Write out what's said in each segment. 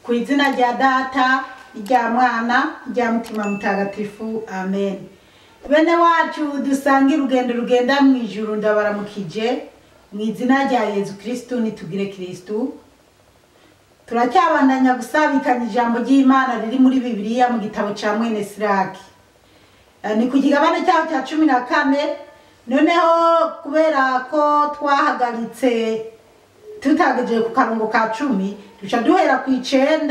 Ku izina rya Data, irya Mwana, irya Mutima Mutagatifu, amen. Bene wacu dusange urugendo rugenda mu ijuru, ndabaramukije mu izina rya Yezu Kristu. Nitugire Kristu. Turacyabandanya gusabikanya ijambo ry'Imana riri muri Bibiliya mu gitabo ca mwene Siraki. Ni ku kigabane cyaho cya 14. Noneho kubera ko twahagaritse tutagejeje ku karongo ka 10, duca duhera ku 9,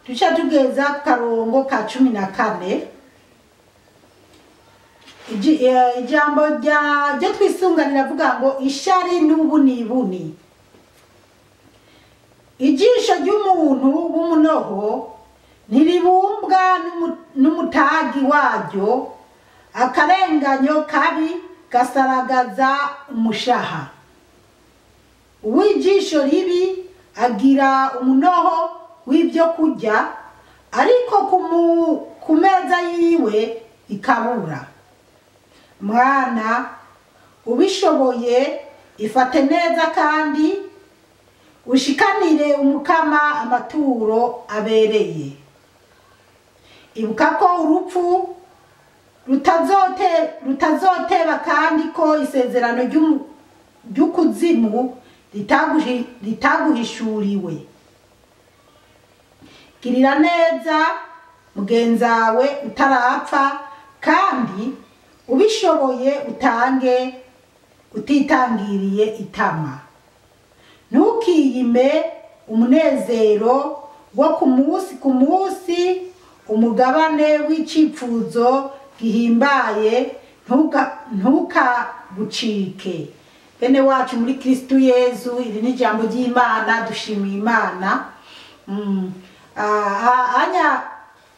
duca tugeza ku karongo ka 14. Ijambo ryo twisunga riravuga ngo ishari n'ubunibuni. Ijisho ry'umuntu w'umunoho ntiribumbwa n'umutagi waryo, akarenganyo kabi gasaragaza umushaha. Uw'ijisho ribi agira umunoho w'ibyo kurya, ariko ku meza yiwe ikabura. Mwana, ubishoboye ifate neza kandi ushikanire umukama amaturo abereye. Ibuka ko urupfu rutazoteba, kandi ko isezerano ry'ukuzimu ritaguhishuriwe. Girira neza mugenzawe utarapfa, kandi ubishoboye utange utitangiriye itama. Ntukiyime umunezero wo ku munsi ku munsi, umugabane w'icipfuzo gihimbaye ntukagucike. Bene wacu muri Kristu Yezu, iri ni ijambo ry'Imana, dushimiye Imana. Anya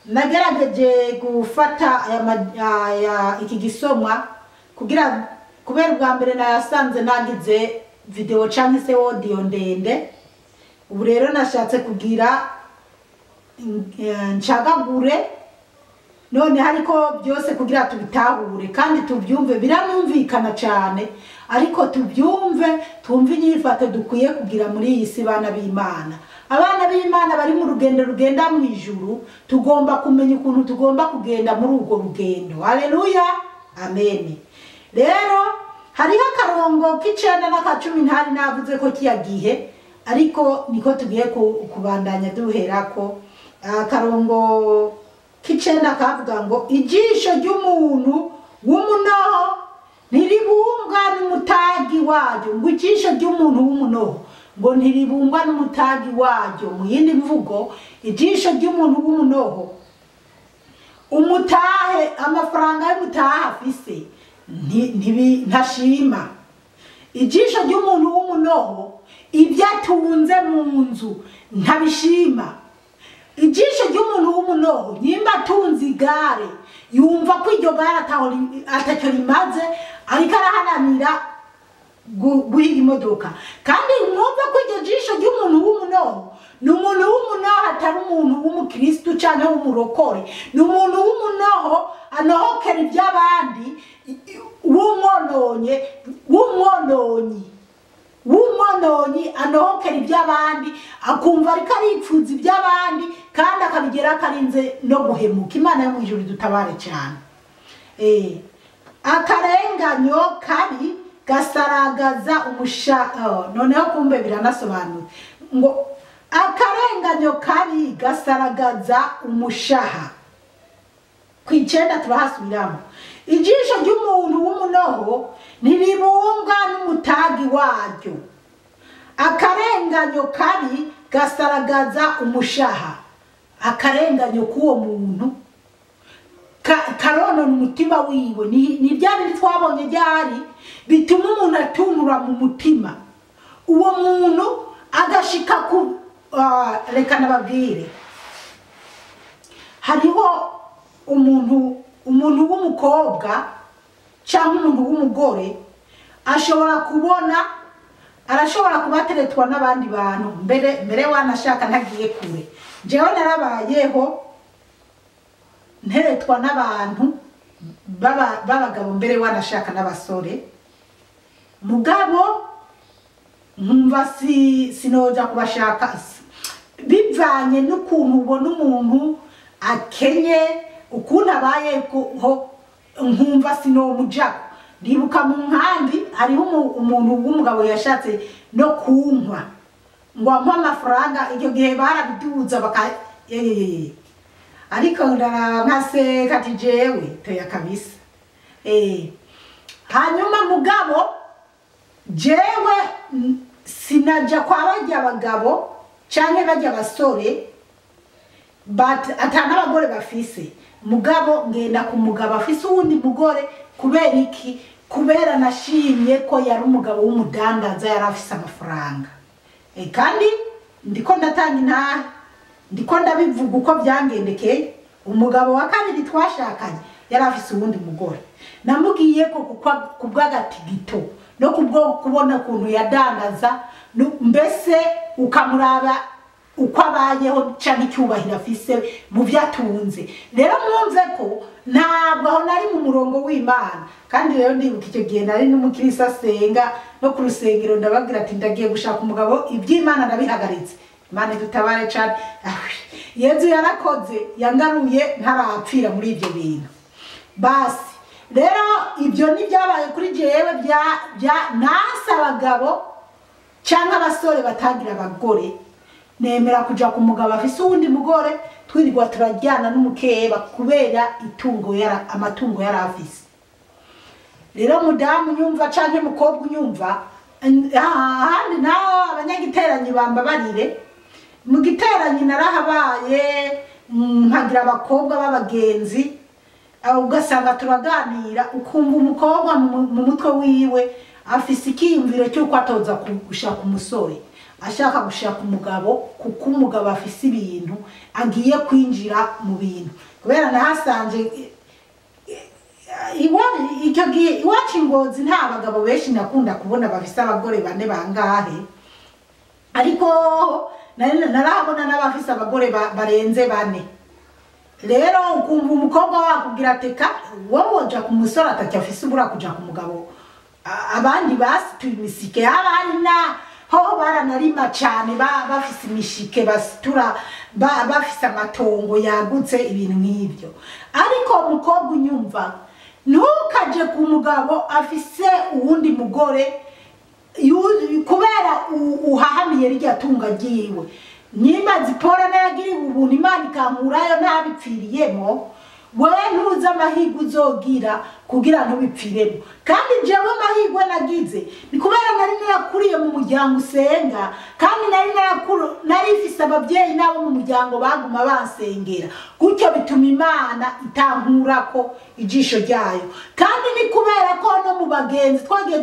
nagerageje gufata aya iki gisomwa kugira, kubera ubwa mbere nayasanze nagize video canke se audio ndende. Ubu rero nashatse kugira ncagagure none hariko byose kugira tubitahure kandi tubyumve. Biranumvikana cyane, ariko tubyumve, twumve inyifato dukwiye kugira muri iyi si. Bana b'Imana, abana b'Imana bari mu rugendo rugenda mu ijuru, tugomba kumenya ukuntu tugomba kugenda muri urwo rugendo. Haleluya, amen. Rero hariho akarongo k'9 n'aka 10 ntari navuze ko kiya gihe, ariko niko tugiye kubandanya duherako. Akarongo k'9 kavuga ngo ijisho ry'umuntu w'umunoho ntiribumbwa n'umutagi waryo. Ngo ijisho ry'umuntu w'umunoho ngo ntiribumbwa n'umutagi waryo. Mu yindi mvugo, ijisho ry'umuntu w'umunoho, umutahe, amafaranga y'umutahe afise ntashima. Ijisho ry'umuntu w'umunoho, ibyo atunze mu nzu ntabishima. Ijisho ry'umuntu w'umunoho, nimba atunze igare, yumva ko iryo gare atacyo rimaze, ariko araharanira guhiga imodoka. Kandi mwumve ko iryo jisho ry'umuntu w'umunoho ni umuntu w'umunoho, atari umuntu w'umukristu canke w'umurokore. Ni umuntu w'umunoho anohokera iby'abandi, w'umwononyi anohokera iby'abandi, akumva ariko aripfuza iby'abandi, kandi akabigera akarinze no guhemuka. Imana yo mu ijuru dutabare cyane. Akarenganyo kabi gasaragaza umusha. Noneho kumbe biranasobanutse ngo akarenganyo kabi gasaragaza umushaha. Ku 9 turahasubiramo. Ijisho ry'umuntu w'umunoho ntiribumbwa n'umutagi waryo, akarenganyo kabi gasaragaza umushaha. Akarenganyo k'uwo muntu karonona umutima wiwe. Ni bya bindi twabonye ryari bituma umuntu atunura mu mutima, uwo muntu agashika ku reka nababwire, hariho umuntu w'umukobwa cyangwa umuntu w'umugore ashobora kubona, arashobora kubateretwa n'abandi bantu. Mbere wanashaka ntagiye kure, jewe narabayeho nteretwa n'abantu b'abagabo, mbere wanashaka n'abasore. Mugabo nkumva sinoja kubashaka. Bivanye n'ukuntu ubona umuntu akenye, ukuntu abayeho, nkumva sinomujako. Ndibuka mu nkambi hariho umuntu w'umugabo yashatse no kunkwa ngo ampe amafaranga. Icyo gihe barabiduza baka yeyeyeye, ariko ndaraba nkaseka ati jewe toya kabisa. Hanyuma mugabo jewe sinaja kwa barya abagabo canke barya abasore but ata n'abagore bafise. Mugabo ngenda ku mugabo afise uwundi mugore. Kubera iki? Kubera nashimye ko yari umugabo w'umudandaza, yari afise amafaranga. Kandi ndiko ndatanga intahe, ndiko ndabivuga uko byangendekeye. Umugabo wa kabiri twashakanye yari afise uwundi mugore. Namubwiye ko kubw'agatigito no kubwo kubona ukuntu yadandaza, mbese ukamuraba uko abayeho canke icyubahiro afise mu byo atunze. Rero mwumve ko ntabwo aho nari mu murongo w'Imana. Kandi rero ndibuka icyo gihe nari n'umukirisi asenga no ku rusengero, ndababwira ati ndagiye gushaka umugabo, iby'Imana ndabihagaritse, Imana idutabare cane. Yezu yarakoze, yangaruye ntarapfira muri ibyo bintu. Basi rero ibyo ntibyabaye kuri jewe bya nasa abagabo cyangwa abasore batagira abagore. Nemera kuja ku mugabo afise uwundi mugore, twirirwa turajyana n'umukeba kubera itungo yara amatungo yari afise. Rero mudamu unyumva canke mukobwa unyumva, ahandi naho abanyagiteranyi bambabarire, mu giteranyi narahabaye, nkagira abakobwa b'abagenzi, ugasanga turaganira, ukumva umukobwa mu mutwe wiwe afise ikiyumviro cy'uko atoza gushaka umusore, ashaka gushaka umugabo, kuko umugabo afise ibintu agiye kwinjira mu bintu. Kubera nahasanze icyo gihe iwacu Ingozi nta bagabo benshi nakunda kubona bafise abagore bane bangahe, ariko narahabona n'abafise abagore barenze bane. Rero ukumva umukobwa wakubwira ateka wowe woja ku musore atacyo afise, ubura kuja ku mugabo. Abandi basituye imisike, haba hari na ho baranarima cane, bafise imishike basitura, bafise amatongo yagutse, ibintu nk'ibyo. Ariko umukobwa unyumva, ntukaje ku mugabo afise uwundi mugore kubera uhahamiye rirya tunga ryiwe. Nimba Zipora nayagiriwe ubuntu Imana ikankurayo ntabipfiriyemo, wewe ntuzi amahirwe uzogira kugira ntubipfiremo. Kandi jewe amahirwe nagize ni kubera nari narakuriye mu muryango usenga, kandi nari mfise ababyeyi nabo mu muryango baguma bansengera, gutyo bituma Imana itankurako ijisho ryayo. Kandi ni kubera ko no mu bagenzi twagiye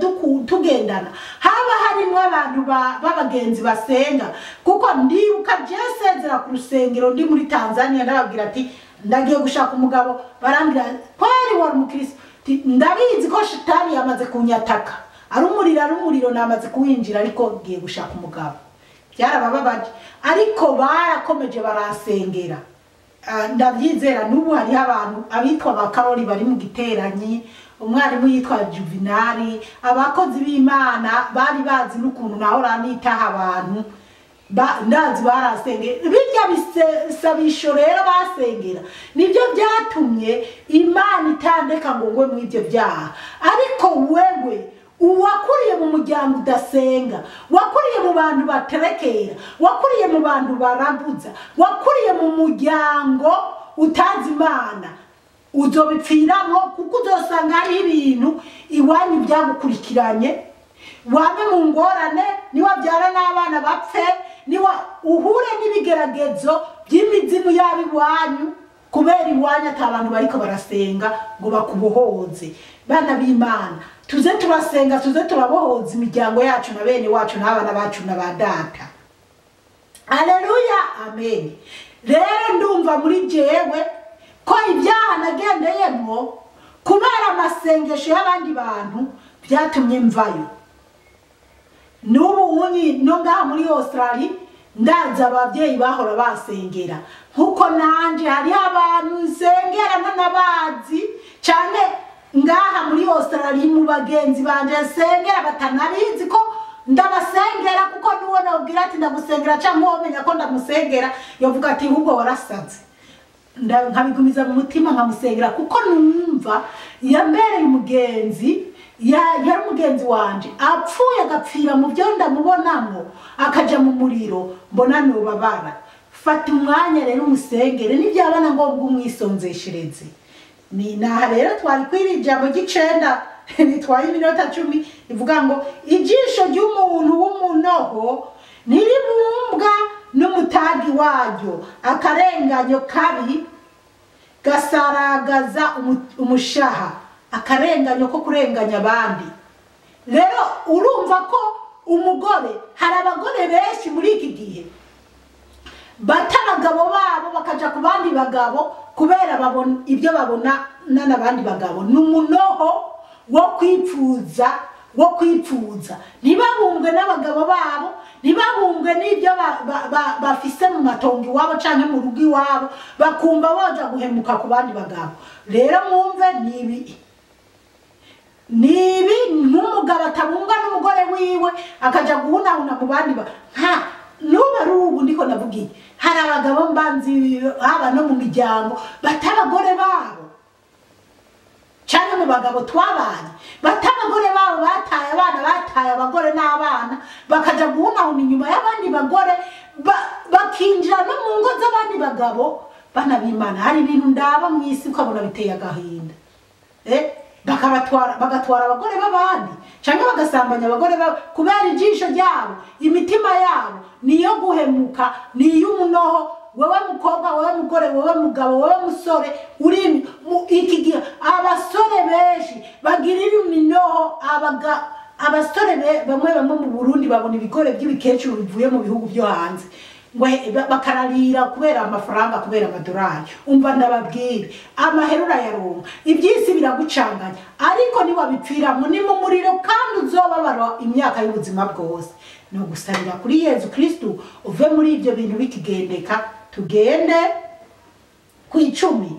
tugendana haba harimo abantu b'abagenzi basenga, kuko ndibuka je sezera ku rusengero ndi muri Tanzania, ndababwira ati ndagiye gushaka umugabo, barambwira kweri wari umukristo, ndabizi ko shitani yamaze kunyataka, ari umuriro namaze kuwinjira, ariko ngiye gushaka umugabo. Byarabababaje, ariko barakomeje barasengera. Ndabyizera n'ubu hariho abantu abitwa ba Karoli bari mu giteranyi, umwarimu yitwa Juvenali, abakozi b'Imana bari bazi n'ukuntu nahora nitaha abantu, ndazi barasengera. Birya bisabisho rero basengera nibyo byatumye Imana itandeka ngo ngwe mu ibyo byaha. Ariko wewe uwakuriye mu muryango udasenga, wakuriye mu bantu baterekera, wakuriye mu bantu baraguza, wakuriye mu muryango utazi Imana, uzobipfiramo, kuko uzosanga hari ibintu iwanyu byagukurikiranye, wabe mu ngorane, niwabyara n'abana bapfe, niwa uhure n'ibigeragezo by'imizimu yabo iwanyu, kubera iwanyu ata bantu bariko barasenga ngo bakubohoze. Bana b'Imana, tuze turasenga, tuze turabohoza imiryango yacu na bene wacu n'abana bacu na ba data. Haleluya, amen. Rero ndumva muri jewe ko ibyaha nagendeyemo kubera amasengesho y'abandi bantu byatumye mvayo. N'ubu unyi no ngaha muri Australia ndazi ababyeyi bahora basengera, nkuko nanje hariho abantu nsengera ntanabazi cyane ngaha muri Australia mu bagenzi banje nsengera batanabizi ko Ndabasengera kuko nuwo nabwira ati ndagusengera cyangwa womenya ko ndamusengera yovuga ati ahubwo warasaze. Nkabigumiza mu mutima nkamusengera kuko numva yambereye umugenzi, yari umugenzi wanje, apfuye agapfira mu byo ndamubonamo akaja mu muriro mbona nobabara. Fata umwanya rero umusengere, nibyabana ngombwa umwisonzeshereze. Ni naha rero twari kwiri ijambo ry'icenda ritwaye iminota 10 ivuga ngo ijisho ry'umuntu w'umunoho ntiribumbwa n'umutagi waryo, akarenganyo kabi gasaragaza umushaha, akarenganyo ko kurenganya abandi. Rero urumva ko umugore, hari abagore benshi muri iki gihe bata abagabo babo bakaja ku bandi bagabo kubera babona ibyo babona n'abandi bagabo. Ni umunoho wo kwipfuza, wo kwipfuza. Ntibabumbwe n'abagabo babo, ntibabumbwe n'ibyo bafise mu matongo iwabo canke mu rugo iwabo, bakumva boja guhemuka ku bandi bagabo. Rero mwumve nibi nk'umugabo atabumbwa n'umugore wiwe akaja guhunahuna mu bandi nka nuba ari ubu ndiko ndavuga iki, hari abagabo mbanzi haba no mu miryango bata abagore babo cyane mu bagabo twabanye bata abagore babo, bataye abana, bataye abagore n'abana, bakaja guhunahuna inyuma y'abandi bagore, bakinjira no mu ngo z'abandi bagabo. Bana b'Imana, hari ibintu ndaba mu isi ukabona biteye agahinda. Bakabatwara, bagatwara abagore b'abandi cyangwa bagasambanya abagore babo kubera ijisho ryabo, imitima yabo niyo guhemuka, niyo umunoho. Wewe mukobwa, wewe mugore, wewe mugabo, wewe musore uri iki gihe abasore benshi bagirira iminoho. Abasore bamwe bamwe mu Burundi babona ibigore by'ibikecuru bivuye mu bihugu byo hanze ngo bakararira kubera amafaranga, kubera amadorari. Umva ndababwira, amahera urayaronka, iby'isi biragucanganya, ariko niwabipfiramo ni mu muriro kandi uzobabara imyaka y'ubuzima bwose. No gusabira kuri Yezu Kristu uve muri ibyo bintu bikigendeka. Tugende ku 10.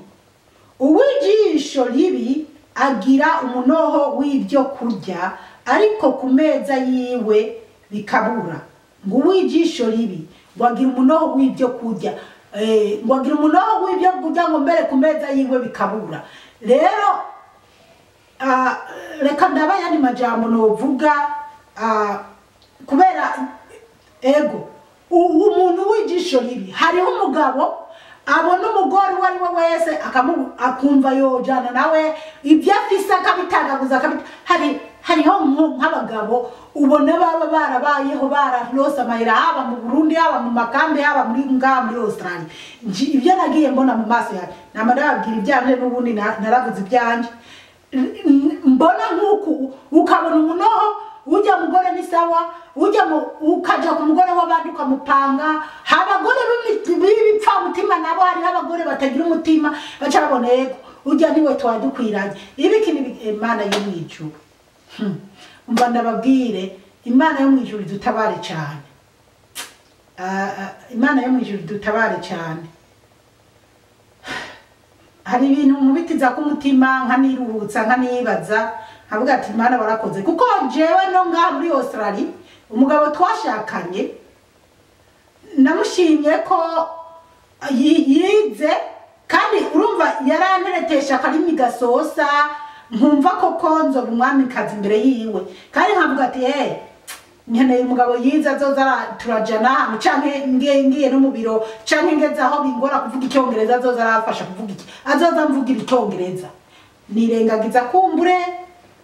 Uwijisho ribi agira umunoho w'ibyo kurya, ariko ku meza yiwe bikabura. Ngo uwijisho ribi ngo agira umunoho w'ibyo kurya, ngo agira umunoho w'ibyo kurya ngo mbere ku meza yiwe bikabura. Rero reka ndaba yandi majambo novuga, kubera ego umuntu w'ijisho ribi. Hariho umugabo abona umugore uwo ari we wese akumva yojana nawe, ibyo afise akabitagaguza, hariho nk'abagabo ubona baba barabayeho bararose amahera, haba mu Burundi, haba mu makambi, haba muri ngaha muri Australia. Ibyo nagiye mbona mu maso yanjye, nama ndababwira ibyanje n'ubundi naravuze ibyanje. Mbona nk'uku ukabona umunoho ujya mugore ni sawa, ujya ukaja ku mugore w'abandi ukamupanga. Abagore b'ibipfa mutima nabo, hari abagore batagira umutima baca babona yego ujya niwe twadukwiranye. Ibiki ni Imana yo mu ijuru. Umva ndababwire, Imana yo mu ijuru idutabare cyane. Imana yo mu ijuru idutabare cyane. Hari ibintu mubitiza ku mutima nkaniruhutsa nkanibaza nkavuga ati Imana warakoze, kuko jewe no ngaha muri Australia umugabo twashakanye namushimye ko yize, kandi urumva yaranteretesha akarimi gasosa, nkumva ko konzo umwamikazi imbere yiwe, kandi nkavuga ati nkeneye umugabo yize azoza turajana ahantu, canke ngiye no mu biro, canke ngeze aho bingora kuvuga icyongereza azoza arafasha kuvuga iki, azoza mvugira icyongereza. Nirengagiza kumbure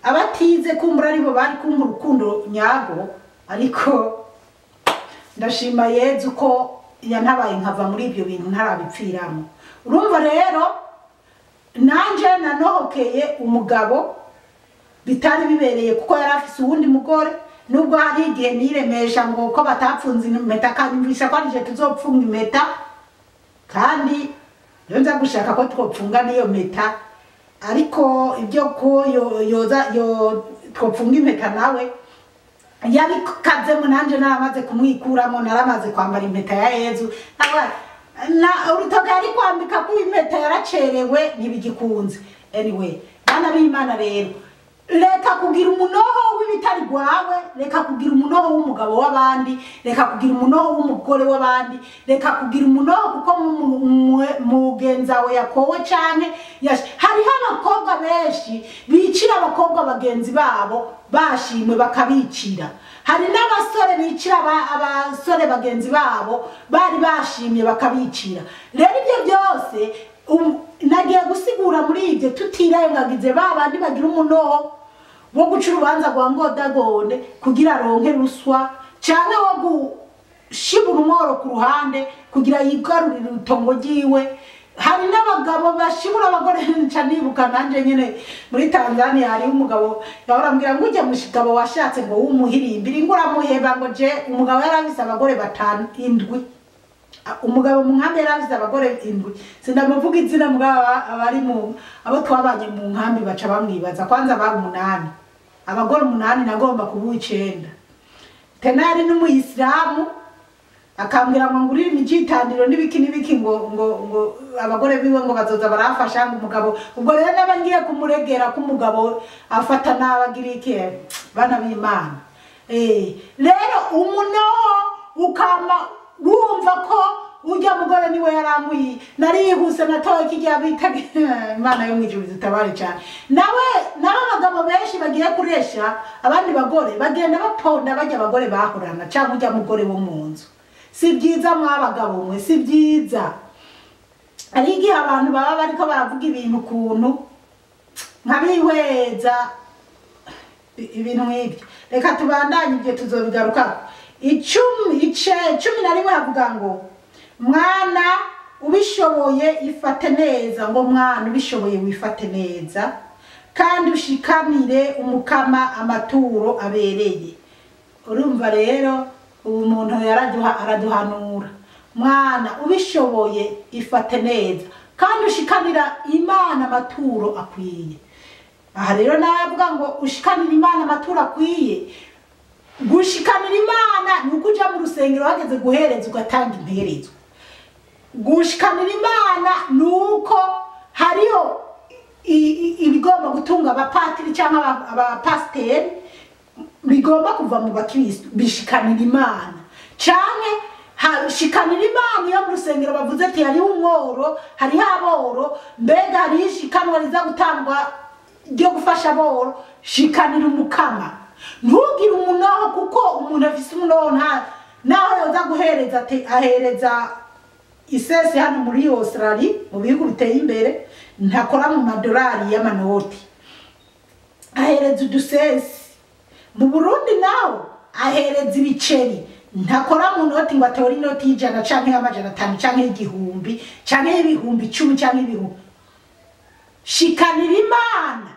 abatize, kumbura aribo bari kumva urukundo nyago, ariko ndashima Yezu ko yantabaye nkava muri ibyo bintu ntarabipfiramo. Urumva rero nanje nanohokeye umugabo bitari bibereye, kuko yari afise uwundi mugore, nubwo hari igihe niremesha ngo ko batapfunze impeta, akanyumvisha ko arije tuzopfunga impeta, kandi rero nza gushaka ko twopfunga n'iyo mpeta, ariko ibyo ko yoza yo twopfunga impeta nawe yabikazemo, nanje naramaze kumwikuramo, naramaze kwambara impeta ya Yezu. Na urutoke yari kwambika ko impeta yaracerewe ntibigikunze. Anyway, bana b'Imana rero Reka kugira umunoho w'ibitari gwawe, reka kugira umunoho w'umugabo w'abandi, reka kugira umunoho w'umugore w'abandi, reka kugira umunoho kuko mugenza we yakowe canke. Hariho abakobwa benshi bicira abakobwa bagenzi babo bashimwe bakabicira. Hari n'abasore bicira abasore bagenzi babo bari bashimye bakabicira. Rero ibyo byose nagiye gusigura muri ibyo, tutirengagize babandi bagira umunoho wo guca urubanza rwa ngodagone kugira aronke ruswa, canke wo gushibura umworo ku ruhande kugira yigarurire itongo ryiwe. Hari n'abagabo bashibura abagore. Nca nibuka nanje nyene muri Tanzania hariho umugabo yahora ambwira ngo ujya mushigabo washatse ngo w'umuhirimbiri ngo uramuheba, ngo je umugabo yarafise abagore 5 7. Umugabo mu nkambi yarafise abagore 7. Sindamuvuga izina mugabo abari mu abo twabanye mu nkambi baca bamwibaza. Kwanza bari 8, abagore 8 nagomba kuba 9. Tenari n'umuyisilamu akambwira ngo ngurire imijitandiro n'ibiki n'ibiki, ngo ngo ngo abagore biwe ngo bazoza barafasha ngo umugabo. Ubwo rero naba ngiye kumuregera ko umugabo afata n'abagirike bana b'Imana. Rero umunoho ukama wumva ko ujya mugore niwe yaramwiye. Narihuse natoye kijya bita Imana yo mwijuru zitabare cyane. Nawe n'abagabo benshi bagiye kuresha abandi bagore bagenda baponda bajya abagore bahorana cyangwa ujya mugore wo mu nzu. Si byiza mwabagabo mwe, si byiza. Ari igihe abantu baba bariko baravuga ibintu kuntu nkabihweza ibintu nk'ibyo. Reka tubandanye ibyo tuzobigarukako. 11 havuga ngo mwana ubishoboye ifate neza, ngo mwana ubishoboye wifate neza kandi ushikanire umukama amaturo abereye. Urumva rero ubu umuntu araduhanura, mwana ubishoboye ifate neza kandi ushikanira Imana amaturo akwiye. Aha rero navuga ngo ushikanira Imana amaturo akwiye. Gushikanira Imana ni ukuja mu rusengero hageze guhereza ugatanga imperezo. Gushikanira Imana ni uko hariho ibigomba gutunga abapatiri cyangwa abapasiteri bigomba kuva mu bakristo, bishikanira Imana. Canke shikanira Imana iyo mu rusengero bavuze ati hariho umworo, hariho aboro, mbega hariho ishikanwa riza gutangwa ryo gufasha aboro, shikanira umukama. Ntugire umunoho kuko umuntu afise umunoho naho yoza guhereza ati ahereza isese hano muri Australia mu bihugu biteye imbere ntakora mu madolari y'amanoti, ahereza udusese. Mu Burundi naho ahereza ibiceri, ntakora mu noti ngo atore inoti y'ijana canke y'amajana 5 canke y'igihumbi canke y'ibihumbi 10 canke ibihumbi. Shikanira Imana.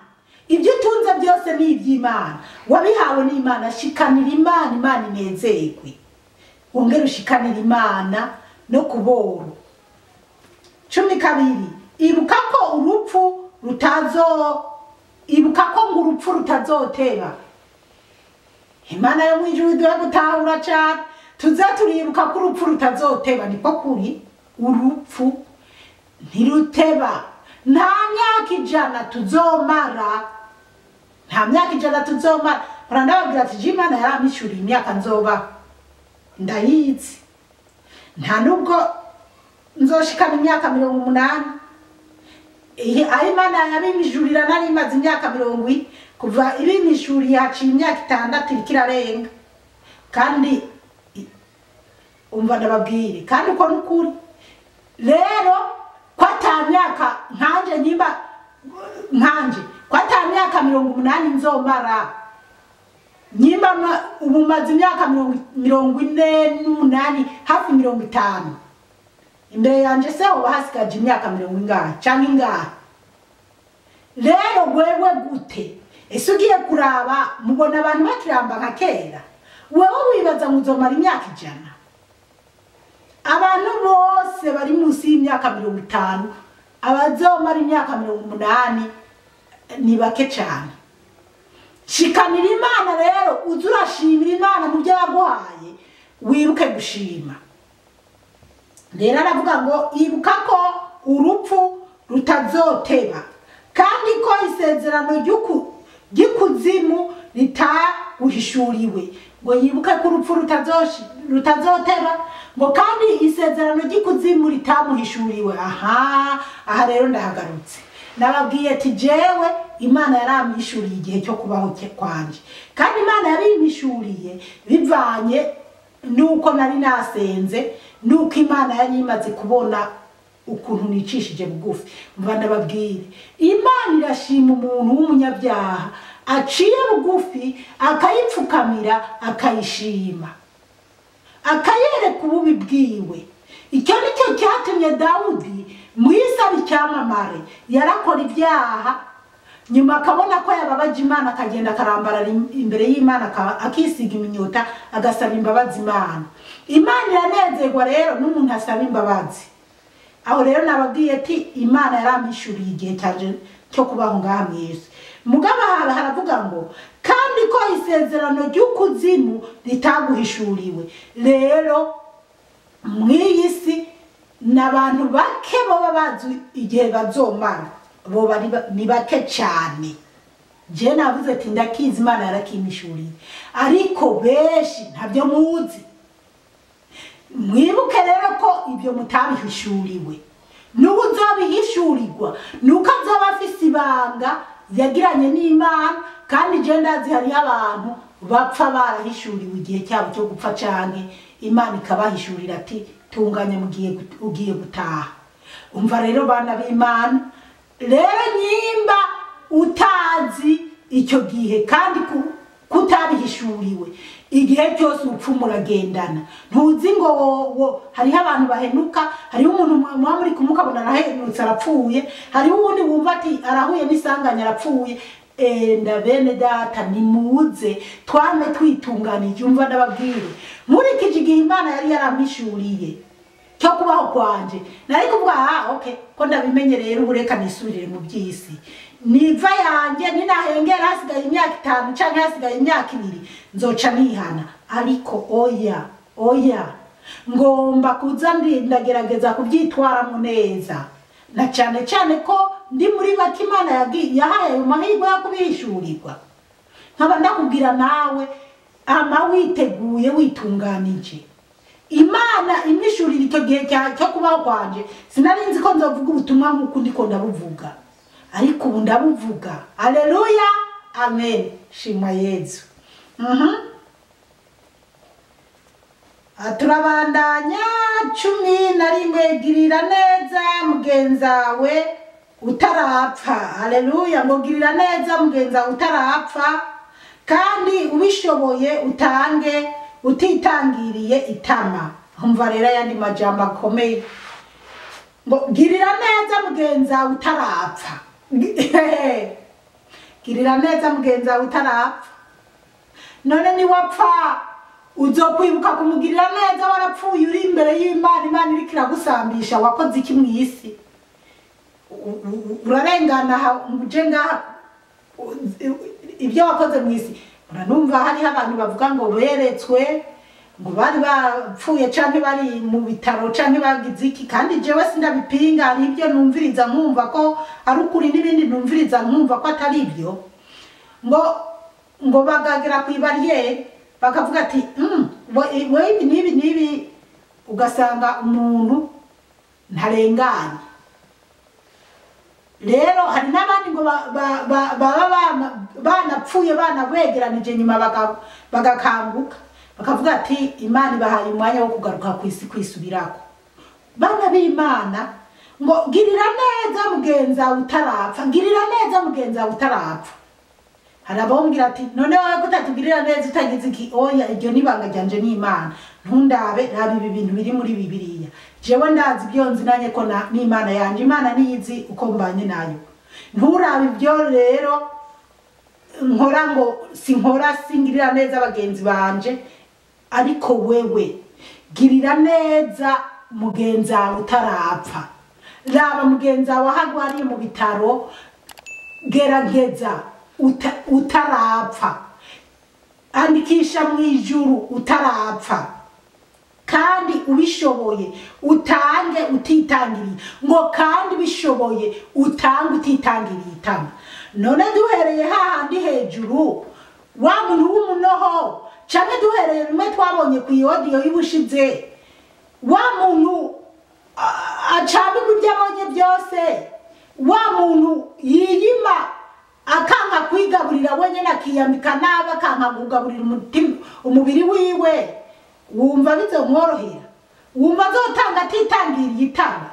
Ibyo utunze byose ni iby'Imana, wabihawe n'Imana. Shikanira Imana, Imana inezerwe. Wongere ushikanira Imana no kuboro. 12 ibuka ko urupfu rutazo, ibuka ko ngo urupfu rutazoteba. Imana yo mwijuru iduhe gutahura cyane, tuze turibuka ko urupfu rutazoteba. Niko kuri, urupfu ntiruteba. Nta myaka 100 tuzomara, nta myaka 100 tuzomara. Ndababwira ati Imana yaramishuriye imyaka nzoba ndayizi, nta nubwo nzoshikana imyaka 80. Aho Imana yabimijurira nari imaze imyaka 70, kuva ibimishuriye haciye imyaka 6 iriko irarenga. Kandi umva ndababwire, kandi uko nukuri rero ko ata myaka nkanje nyimba nkanje ko ata myaka 80 nzomara, nyimba ubu maze imyaka 48 hafi 50. Imbere yanje se hoba hasigaje imyaka 40 ingahe canke ingahe? Rero wewe gute ese ugiye kuraba mubona abantu bakiramba nka kera, wewe wibaza ngo uzomara imyaka 100? Abantu bose bari munsi y'imyaka 50 abazomara imyaka 80 ni bake cyane. Shikanira Imana rero, uze urashimira Imana mu byo yaguhaye, wibuke gushima. Rero aravuga ngo ibuka ko urupfu rutazoteba, kandi ko isezerano ry'ikuzimu ritaguhishuriwe, ngo yibuke ko urupfu rutazoteba, ngo kandi isezerano ry'ikuzimu ritamuhishuriwe. Aha rero ndahagarutse, nababwiye ati jewe Imana yaramwishuriye igihe cyo kubaho kwanje, kandi Imana yabimpishuriye bivanye nuko nari nasenze, nuko Imana yari imaze kubona ukuntu nicishije bugufi. Mva ndababwire, Imana irashima umuntu w'umunyabyaha aciye bugufi, akayipfukamira, akayishima, akayereka ububi bwiwe. Icyo nicyo cyatumye Dawudi mwisaba icyamamare, yarakora ibyaha nyuma akabona ko yababaje Imana, akagenda akarambara imbere y'Imana, akisiga iminyota, agasaba imbabazi Imana. Imana iranezerwa rero n'umuntu asaba imbabazi. Aho rero nababwiye ati Imana yaramishuriye igihe cyanje cyo kubaho ngaha mw'isi. Mugabo haravuga ngo kandi ko isezerano ry'ukuzimu ritaguhishuriwe. Rero mw'iyi si n'abantu bake baba bazi igihe bazomara, bo bari ni bake cyane. Je navuze ati ndakizi Imana yarakimishuriye, ariko benshi ntabyo muzi. Mwibuke rero ko ibyo mutabihishuriwe, n'ubu uzobihishurirwa nuko azoba afise ibanga yagiranye n'Imana. Kandi je ndazi hariho abantu bapfa barahishuriwe igihe cyabo cyo gupfa, canke Imana ikabahishurira ati tunganye mugiye ugiye gutaha. Umva rero bana b'Imana, rero nyimba utazi icyo gihe kandi kutabihishuriwe, igihe cyose urupfu muragendana. Ntuzi ngo hariho abantu bahenuka, hariho umuntu muba muri kumwe ukabona arahenutse arapfuye, hariho uwundi wumva ati arahuye n'isanganya arapfuye. Enda bene data nimuze twame twitunganije. Umva ndababwire, nkurikije igihe Imana yari yaramishuriye cyo kubaho kwanje, nari kuvuga okay ko ndabimenye rero ubu reka nisubirire mu by'isi, niva yanjye ninahengera hasigaye imyaka 5 canke hasigaye imyaka 2 nzoca nihana. Ariko oya oya, ngomba kuza ndagerageza kubyitwaramo neza, na cyane cyane ko ndi muri bake Imana yahaye ayo mahirwe yo kubihishurirwa. Nkaba ndakubwira nawe ama witeguye witunganije. Imana imishurira icyo gihe cyo kubaho kwanje, sinari nzi ko nzovuga ubutumwa nk'uko ndiko ndabuvuga, ariko ubu ndabuvuga. Haleluya, amen, shimwa Yezu. Turabandanya 11, girira neza mugenzawe utarapfa. Haleluya, ngo girira neza mugenzawe utarapfa, kandi ubishoboye utange utitangiriye itama. Umva rero ayandi majambo akomeye, ngo girira neza mugenzawe utarapfa. Girira neza mugenzawe utarapfa. None niwapfa uzokwibuka kumugirira neza warapfuye uri imbere y'Imana, Imana iriko iragusambisha wakoze iki mw'isi? Urarengana uje ngaha ibyo wakoze mw'isi. Uranumva hariho abantu bavuga ngo beretswe ngo bari bapfuye canke bari mu bitaro canke bagize iki, kandi jewe sindabipinga, hari ibyo numviriza nkumva ko ari ukuri n'ibindi numviriza nkumva ko atari ibyo. Ngo bagagera ku ibariyeri bakavuga ati we ibi n'ibi n'ibi, ugasanga umuntu ntarenganye. Rero hari n'abandi ngo baba banapfuye banabegeranije nyuma bagakanguka bakavuga ati Imana ibahaye umwanya wo kugaruka ku isi kwisubirako. Bana b'Imana, ngo girira neza mugenza utarapfa, girira neza mugenza utarapfa. Hari abambwira ati none wowe kutatugirira neza utagize iki? Oya, iryo nibanga ryanje n'Imana, ntundabe raba ibi bintu biri muri Bibiliya. Jewe ndazi ibyo nzi nanye ko n'Imana yanje, Imana niyizi uko mbanye nayo. Nturabe ibyo rero nkora ngo sinkora singirira neza abagenzi banje, ariko wewe girira neza mugenzi wawe utarapfa. Raba mugenzi wawe aho agwariye mu bitaro, gerageza utarapfa, andikisha mu ijuru utarapfa, kandi ubishoboye utange utitangiriye, ngo kandi ubishoboye utange utitangiriye itama. None duhereye hahandi hejuru wa muntu w'umunoho, canke duhereye bimwe twabonye ku iodiyo y'ubushize, wa muntu acambirwa ibyo abonye byose, wa muntu yiyima akanka kwigaburira wenyine akiyambika nabi, akanka kugaburira umubiri wiwe, wumva bizomworohera? Wumva azotanga atitangiriye itanga?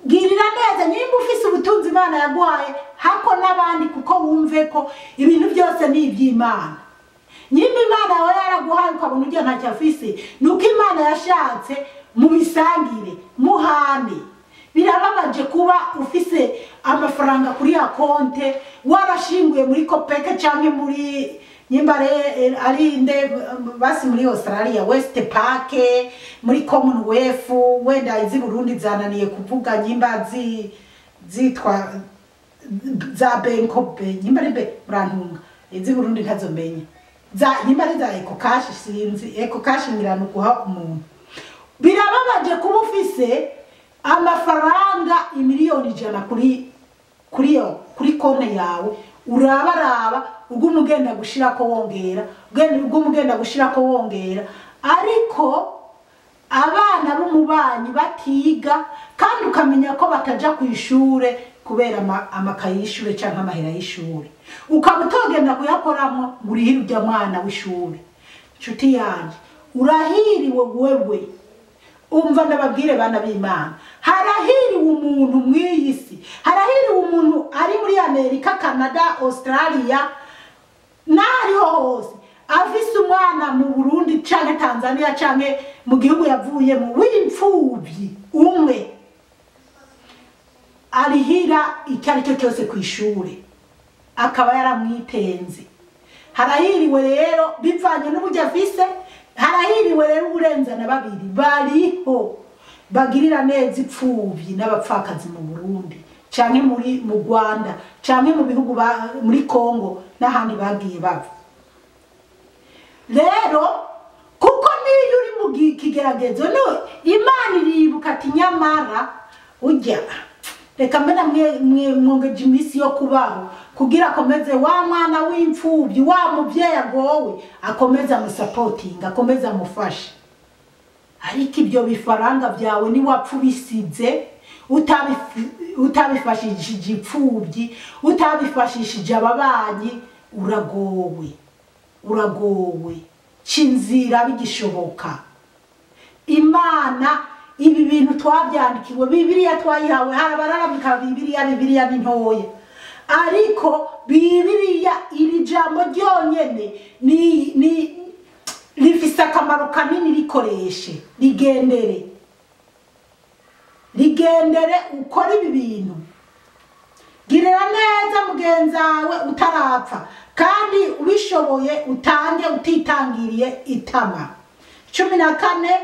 Girira neza nimba ufise ubutunzi Imana yaguhaye hako n'abandi, kuko wumve ko ibintu byose ni iby'Imana. Nimba Imana yawe yaraguhaye ukabona ujya ntacyo afise, nuko Imana yashatse mubisangire muhane. Birababaje kuba ufise amafaranga kuri ya konte warashinguye muri Kopeke canke muri nyimbare ari nde basi muri Australia West Park, muri Commonwealth, wenda izi Burundi zananiye kuvuga nyimba zitwa za Benkobe, nyimbare be murantunga izi Burundi ntazomenya za nyimbare za Eco Cash, sinzi Eco Cash ngirano guha umuntu. Birababaje kuba ufise amafaranga 100,000,000 kuri konte yawe, urabaraba uguma ugenda gushirako wongera, uguma ugenda gushirako wongera, ariko abana b'umubanyi batiga, kandi ukamenya ko bataja ku ishure kubera amakaye y'ishure canke amahera y'ishure, ukaba utogenda kuyakoramwo ngo urihire urya mwana w'ishure. Nshuti yanje, urahiriwe wewe. Umva ndababwire bana b'Imana, harahiriwe umuntu mw'iyi si, harahiriwe umuntu ari muri Amerika, Canada, Australia n'ahariho hose, afise umwana mu Burundi canke Tanzania canke mu gihugu yavuyemo w'imfuvyi umwe, arihira icyo ari cyo cyose ku ishure, akaba yaramwitenze. Harahiriwe rero bivanye n'uburyo afise, harahiriwe rero uburenza na babiri bariho bagirira neza ipfuvyi n'abapfakazi mu Burundi canke muri mu Rwanda canke mu bihugu muri Kongo n'ahandi bagiye bava. Rero kuko niyo uri mu kigeragezo, no Imana iribuka ati nyamara ujya reka mbe namwe mwongeje iminsi yo kubaho kugira akomeze wa mwana w'imfubyi, wa muvyeyi agowe, akomeze amusapotinga, akomeze amufashe. Ariko ibyo bifaranga byawe ni wapfa ubisize, utabifashishije imfubyi, utabifashishije ababanyi, uragowe, uragowe. Cinzira bigishoboka. Imana ibi bintu twabyandikiwe, Bibiliya twayihawe, harabararambika Bibiliya, Bibiliya ni ntoya, ariko Bibiliya iri jambo ryonyene ni rifise akamaro kanini, rikoreshe, rigendere, rigendere, ukore ibi bintu. Girira neza mugenzawe utarapfa, kandi ubishoboye utange utitangiriye itama. 14,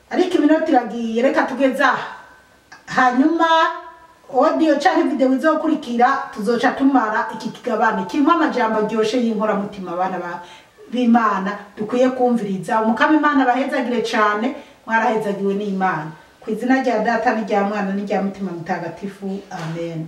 ariko iminota iragiye, reka tugeza hanyuma audio canke video izokurikira tuzoca tumara iki kigabane kirimo amajambo aryoshe y'inkoramutima abana b'Imana dukwiye kumviriza. Umukama Imana bahezagire cane, mwarahezagiwe n'Imana. Ku izina rya Data n'irya Mwana n'irya Mutima Mutagatifu, amen.